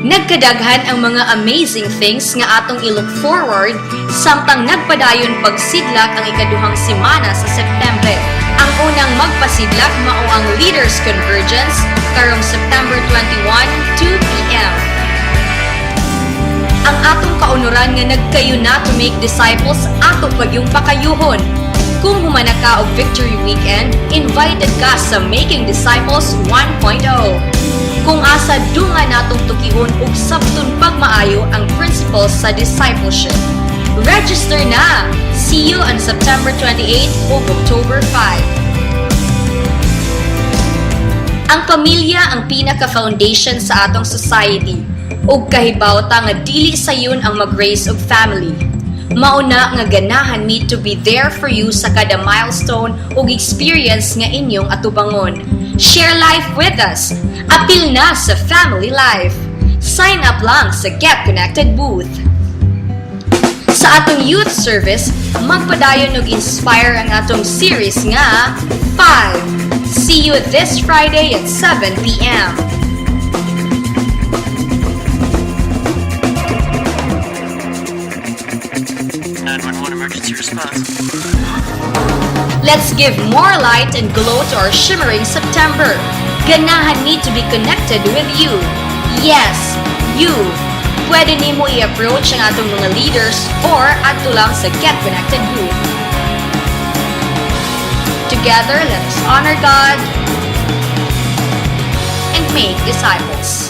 Nagkadaghan ang mga amazing things nga atong i-look forward samtang nagpadayon pagsidlak ang ikaduhang semana sa September. Ang unang magpasidlak mao ang Leaders Convergence karong September 21, 2 p.m. Ang atong kaunuran nga nagkayo na to make disciples, ato pagyung pakayuhon. Kung humana ka og Victory Weekend, invited ka sa Making Disciples 1.0, kung asa dunga natong tukihon ug sabton pagmaayo ang principles sa discipleship. Register na! See you on September 28 ug October 5. Ang pamilya ang pinaka-foundation sa atong society ug kahibaw ta nga dili sayon ang mag-raise og family. Mauna nga ganahan mi to be there for you sa kada milestone ug experience nga inyong atubangon. Share life with us. Apil na sa family life. Sign up lang sa Get Connected booth. Sa atong youth service, magpadayon og inspire ang atong series nga 5. See you this Friday at 7 p.m. 911 emergency response. Let's give more light and glow to our shimmering September. Ganahan mi to be connected with you. Yes, you. Pwede nimo i-approach ang atong mga leaders or adto lang sa Get Connected booth. Together, let us honor God and make disciples.